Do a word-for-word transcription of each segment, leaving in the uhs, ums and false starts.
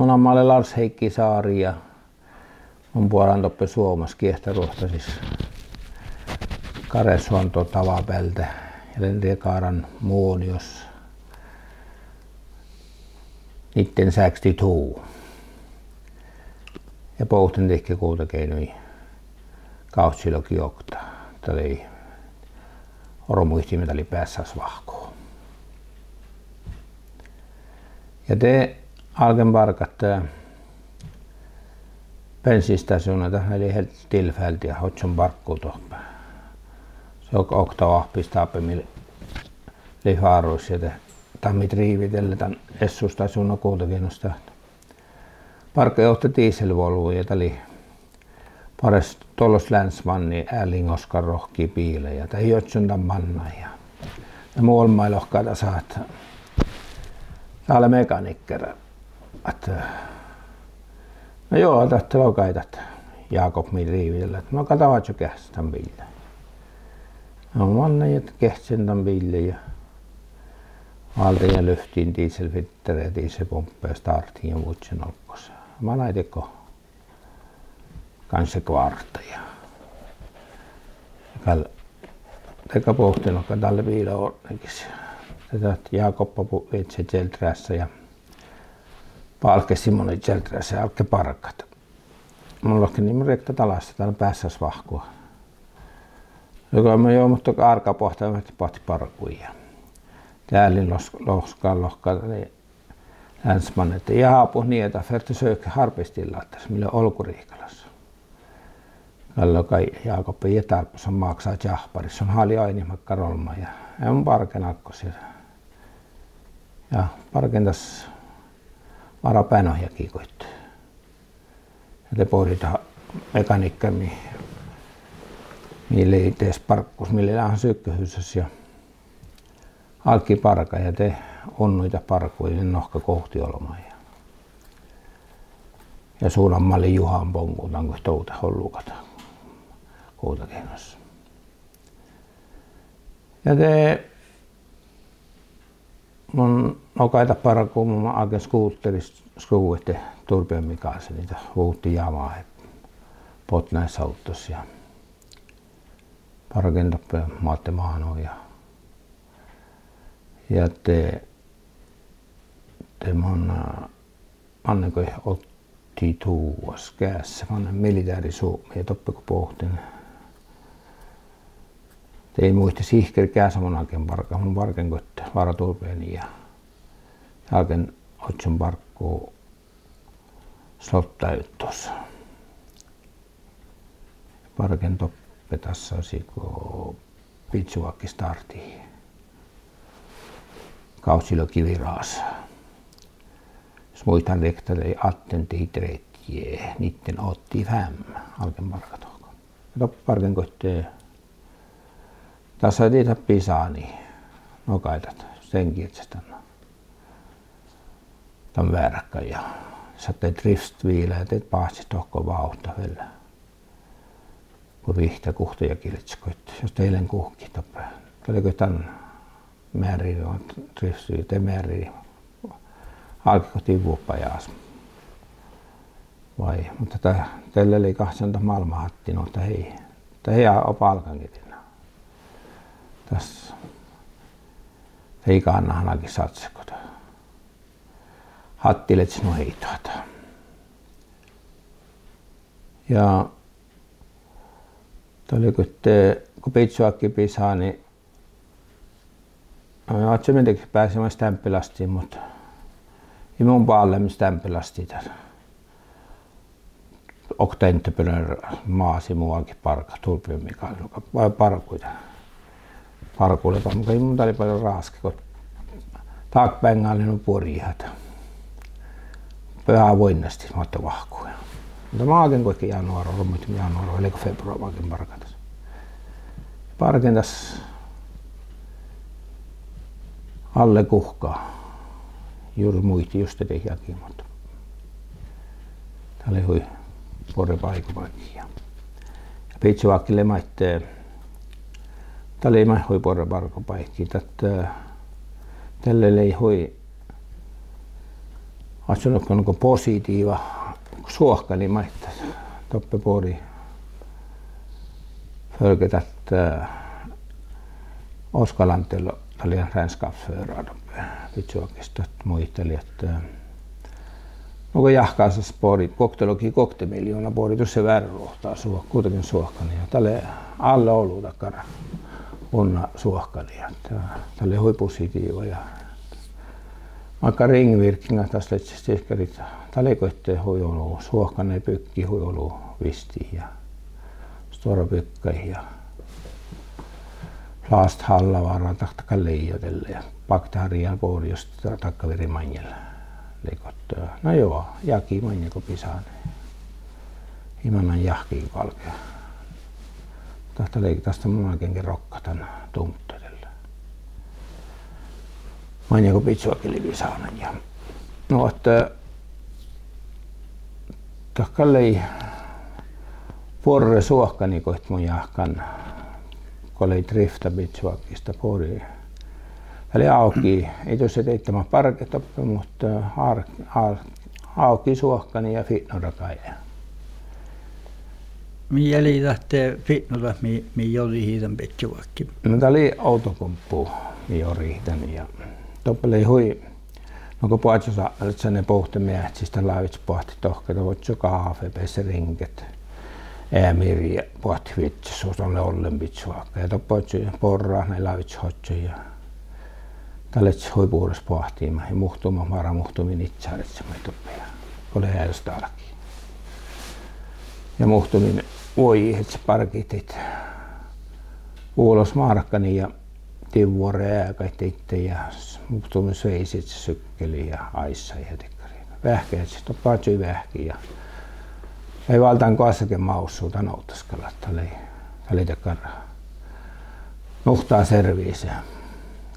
Namma lea Lars Heikki Saari ja mun buoran doppe Suomas giehtaruohtasis Káresuonto davabealde ja lean riegáran Muonios nitten sextiotvå. Ja bohten dihte Guovdageainnui gávccilogi okta. Dat lei, oro muitit mii, dat lei beassasvahku. Ja de álgen bargat, eh, bensinstasjuvdna, dat lei helt tilfeldig, ožžon barggu doppe. Son okta oahpis dáppe mii lei fárus ja de, dat mii driivii dalle dan Esso-stasjuvdna Guovdageainnus, dat barggai okta dieselvolvu ja dat lei bares dolos Landsmanni Erling Oskar Rohki biila ja dat ii ožžon dan mannan ja de mu olmmái lohká das ahte dá lea mekanikker. Ahte, no juo, dat logai dat Jákop mii driivii dalle ahte no go dat oaččo geahččat dan biillái. No mannan ja geahččašin dan biillái ja válden ja luovttiin dieselfilttere ja dieselpumppa ja stárttiin ja vuđđen olggos. Manai dego kanskje kvárta ja gal, dego bohten lohká dalle biila ortnegis. De dat Jákop bu-, viežžai čeldreássá ja bálkesii mannai čeldreássá ja álggii bargat. Mun lohken: Ni mun riekta dalle, dat lea beassasvahku. Dego mun jo, muhto árgaboahtá, boahtá bargui ja de Erling Los-, Oskar lohká, Landsmann, ahte ja, ábut nie dat ferte søket arbeidstilladás, mii lea olgoriikalaš. Gal lohká Jákop: Ii dárbbaš, son máksá čáhpáris, son háliidit makkár olmmái ja, ja mun bargen álggos ja, ja bargen das várra beanohit jagi goit. Ja de bođii dat mekanikker mii, mii lei des barggus, mii lei leat sykkehusis ja álggii bargat ja de unnui dat bargui, de nohká guovtti olmmái ja, ja su namma lei Juhán Bongu, dan goit dovdat ollu gal Guovdageainnus. Ja de mun nogai dat bargu, mun álgen skuteris skuvvet de Torbjørn Michaelsenii, dat vuhtii Yamaha botnašovddus ja bargen doppe Mátte Mánu ja, ja de, de mun, eh, manne goit oktituvvos geasi, manne milideari Suomi ja doppe go bohten, de ii muitte sihkkarit geasa mun álgen bargat, mun bargen goit várra Torbjørnii ja álgen ožžon barggu Slottájutus. Bargen doppe das sii go Biittyevákki stártii gávccilogi viraš. Jos muittán riekta, lei attentidretje nitten åttiofem, álgen bargat dohko. Doppe bargen goit, eh, das lei dat Pisani, nogai dat, steŋgiedje dan, dan vearkka ja šattai driftbiila ja de báhčit dohko vávtta vel. Go rihta guhtta jagi ledjet goit, jos de ii lean guhkit doppe. Dat lei goit dan mearridit, driftbiila, de mearridit. Álge goit dii vuohpa jagi. Vai, muhto dat, dalle lei gahčan dat málmmahattin, no dat ii, dat ii oba álgán giđđa. Das, dat ii gánná han álgit sáhtášedje go dat hatti ledjet nu heittohat. Ja dat lei goit, go Biittyevákki Pisani, eh, oaččo mii dego beasaimet steampelastii, muhto ii mun bálle steampelastii dat. Okta entreprenør masi mu álgit bargat, Torbjørn Michaelsen, ba-, bargui dat. Bargu lea dan, muhto ii mun, dat lei bálle rásket go dahkbeaŋŋa lei nu buori ahte beha vuoiŋŋastit mo ahte vahku. Muhto mun álgen goit januára, oro muitit, januára vai lei go februára mun álgen bargat das. Bargen das alle guhká. Jus muitte juste dat jagi, muhto dat lei hui buorre báigobaikki ja, ja Biittyevákki lei maid, dat lei maid hui buorre bargobaikki. Dat, eh, dalle lei hui Oaččun go nugo positiiva suohkanii maid doppe bori, fölge dat, eh, Oskar Lantel, dat lei regnskapsfører doppe Biddjovagis, dat muitalii ahte, eh, nugo jahkásas bori, guoktelogii guokte miljooná bori dušše veaháš suo-, guđđagean suohkanii. Ja dat lei alle olu dakkár unna suohkanii. Ahte, eh, dat lei hui positiiva ja makkár ringvirkningat das lei sihkkarit. Dat lei goit hui olu, suohkanabuggi hui olu visttii ja stuorra byggaid ja plasthallavara dat gal lei ja dalle ja bakteria bori just dakkavirri maŋŋel. Lei goit, eh, na juo, jagi maŋŋel go bisánii. Ii manan jahki galge. Dat lei, das mun geaŋge rokkat dan dumte dalle. Maŋŋel go Biddjovagis lei bisánan ja. Nu ahte dat gal lei buorre suohkanii goit mun jáhkán, go lei drifta Biddjovagis dat bori. Dat lei ávki, ii dušše deidda mat barget doppe, muhto, eh, ár-, ár-, ávki suohkanii ja fitnodaga. Mii lei dat fitnodat mii, mii jođiidat dan Biddjovaggi? Na dat lei Outokumpu mii jođiidat dan ja doppe lei hui, nugo boazosáhtalit ahte ne bohte meahcis, dat lávejit boahtit dohko, dat ožžo gáfe, besse ringet, emiri ja boahtit viežžat, sus on ollen Biddjovagga. Ja doppe ožžo borrat, nai lávejit ožžo ja dat lei hui bures boahtimat ja muhtumat, várra muhtumin idjaredje maid doppe ja go lei eaes dálki. Ja muhtumin vuojiheaddjit bargit daid vulos márkanii ja divvore eagáid daidda ja s-, muhtumin sveisejit sykkelit ja áissái ja dikkariin. Veahkeheaddjit, doppe oaččui veahki ja eai váldán goassege mávssu dan ovddas gal ahte dat lei, dat lei dakkár nuhtá servise.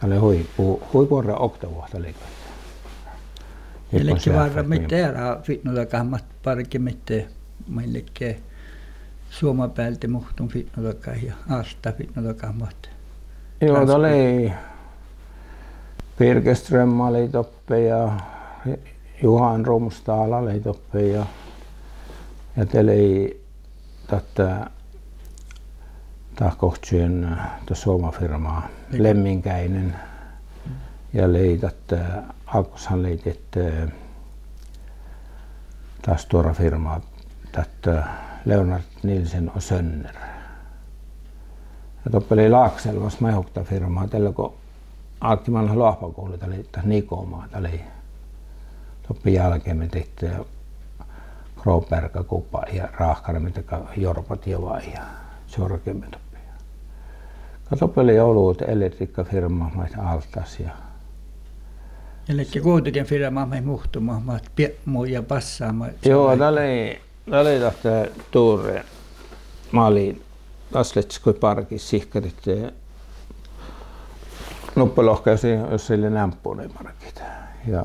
Dat lei hui bu-, hui buorre oktavuohta lei goit. Ja ledje várra maiddái eará fitnodagat mat barget maiddái, maid ledje Suoma bealde muhtun fitnodagat ja Álttá fitnodagat mat. Juo, dat lei Birger Strømma lei doppe ja Johan Romsdala lei doppe ja, ja de lei dat, dat gohčodin, dat Suoma firma, Lemminkäinen. Ja lei dat, ákos han lei dat, dat stuorra firma, dat, Leonard Nielsen og Sønner. Ja doppe lei Lakselvas maid okta firma, dalle go álggii manat loahpagullii, dat lei dat Nigoma, dat lei doppe jálkeme daid, Kroberga gubbat ja ráhkadit dakkár jorba dievva ja čorgeme doppe. Ja doppe lei olu elektriikkafirmat maid Áltás ja. Ja ledje guovdagean firmat maid muhtumat mat biepmu ja bassáma? Juo, dat lei, dat lei dat Tore Malin. Das lei goit bargit sihkkarit, eh, nuppe lohká, jos ii, jos ii lean eambbo bargit. Ja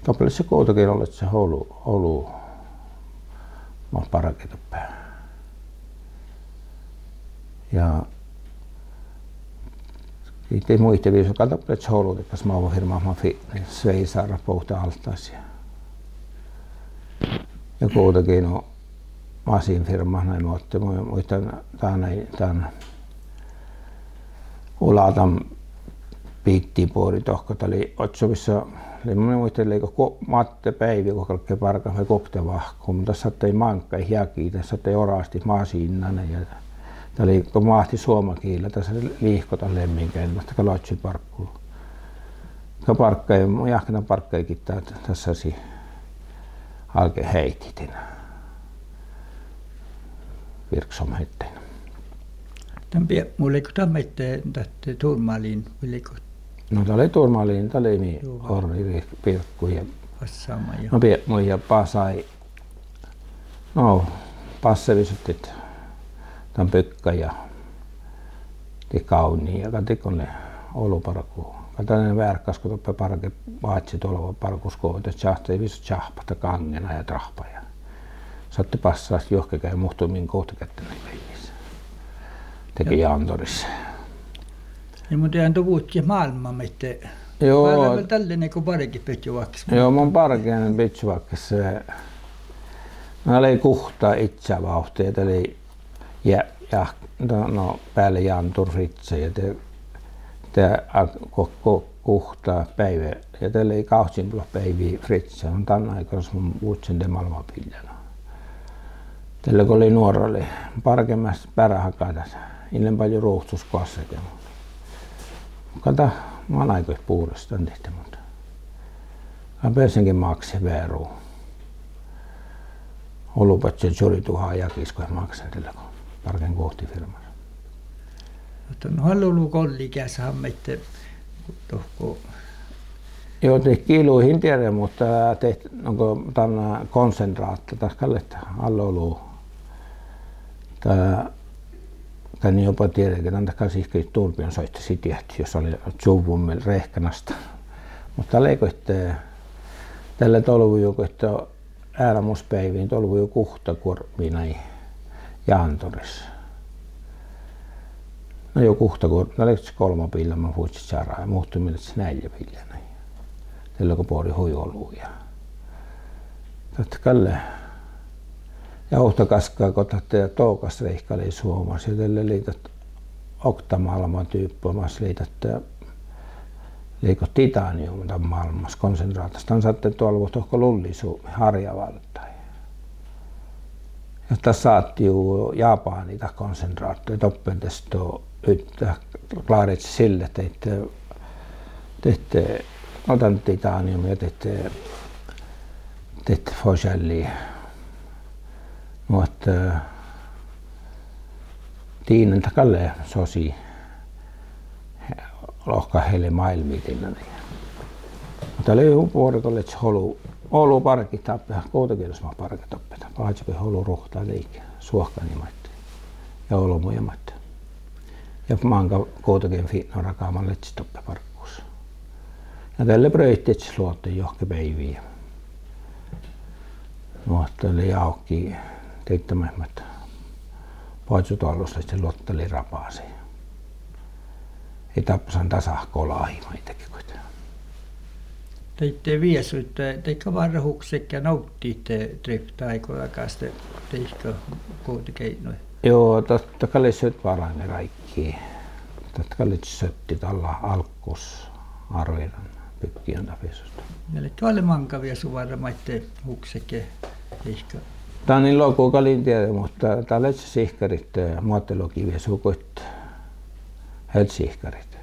doppe lei guovdagean olles olu, olu mat barget doppe. Ja ii de muitte visot gal doppe lei olu dakkár smávva firmat mat fitnes, sveisárat bohte Áltás ja, ja guovdagean masiinfirmat nai, muhto mu-, muittán dan, dan Oladan biitti bori dohko, dat lei ožžo vissa, lei, mun in muitte, lei go-, go-, mátte beaivi go galggai bargat vai gokte vahku, muhto dat šattai máŋggaid jagi, dat šattai orastit masiinnain ja dat lei go máhtii suoma gilla, das lihko dat Lemminkäinen, dat gal oaččui barggu. Go barggai, mun jáhkán, barggai gitta, das sii álge heittihin virksomheten. Dan biepmu, lei go dat maiddái dat Tore Malin vai lei go? No dat lei Tore Malin, dat lei mii orui biepmu ja bassáma ja, no biepmu ja basái. No, bassáviset dan bygga ja dii gávdnii ja gal dii gal lei olu bargu. Gal dat lei vearkkas go doppe barge, vázze dolva bargu skođa čáhce visot čáhpat dan gaŋŋena ja drahpa ja šattai bassat juohke ge muhtumin guovttegeaddji beaivvis dego Jándoris. Ja mun dieđán dovudje máilmma maiddái Juo. Vel dalle nugo barget bidjovahkes? Juo, mun bargen bidjovahkes, eh, na lei guhtta idja bávtti ja dat lei, ja, ja, no, beale Jándur Fritze ja de, de a-, go-, go-, guhtta beaivvi ja de lei gávccinuppelot beaivvi Fritze. Mun dan áiggus mun vuččen de málmmabiilla. Dalle go lei nuorra, lei bargen measta beare haga dat. In lean ballu ruovttus goassege. Gal dat man áiggut bures dan dihte, muhto gal bessen ge mákset vearu. Olu badjel čuođi duhát jagis go máksen dalle go bargen guovtti firmas. Muhto nu olu golli geasat maid dohko. Juo, de gilu in dieđe, muhto de, nugo dan konsentrát, dat gal lei alle olu. Dat, dan in juo dieđe, dan dat gal sihkkarit Tórbjörn soittásit diehtit, jus lei čuvvon mii rehkanasta. Muhto dat lei goit, dalle dolvojui goit eará mus beaivvi, dolvojui guhtta guorpmi nai Jánduris. Na juo, guhtta guorpmi, dat lei golbma biilla mat vuččii čará, muhtumin lei nealja biilla nai. Dalle go bori hui olu ja dat gal lei. Ja ovtta gaskkas go dat dogas reikka lei Suomas ja dalle lei dat okta málmma duppa mas lei dat, lei go titánium dat málmmas konsentráhtas. Dan sáhttet doalvut dohko lullisuopmi Harjavalddái. Ja dat sáhttet ju Jápáni dat konsentráhta doppe, de sto yt-, kláraččat sille, dihte, dihte, no dan titánium ja dihte, dihte fošelli. Muhto, eh, dinan dat gal lei sosi lohkat hele máilmmi dinan. Muhto dat lei hui buorre go lei olu, olu barget dáppe, guovdageaidnus mat barget doppe. Báhčit olu ruhta dieid suohkanii maid ja olbmuide maid. Ja máŋga guovdageainnu fitnoraga mat ledje doppe barggus. Ja dalle brehtet luotta johke beaivvi. Muhto lei ávki dieid maid mat boazodoallus ledje luotta lei rabasi. Ii dáppe san dasa golai maid dego goit. Dieid viesuid, dieid gal várra hukset ja ovddit drift áiggodagas, dieid gal guovdageaidnu. Juo, dat, dat gal lei suddit várra ráiggi. Dat gal lei suddit dál álggus árvvidan byggiin dat viesus. Ja ledje vel máŋga viesu várra maid hukset dieid. Dan in logu gal in dieđe, muhto dat ledje sihkkarit, eh, moaddelogi viesu goit, helsesihkkarit.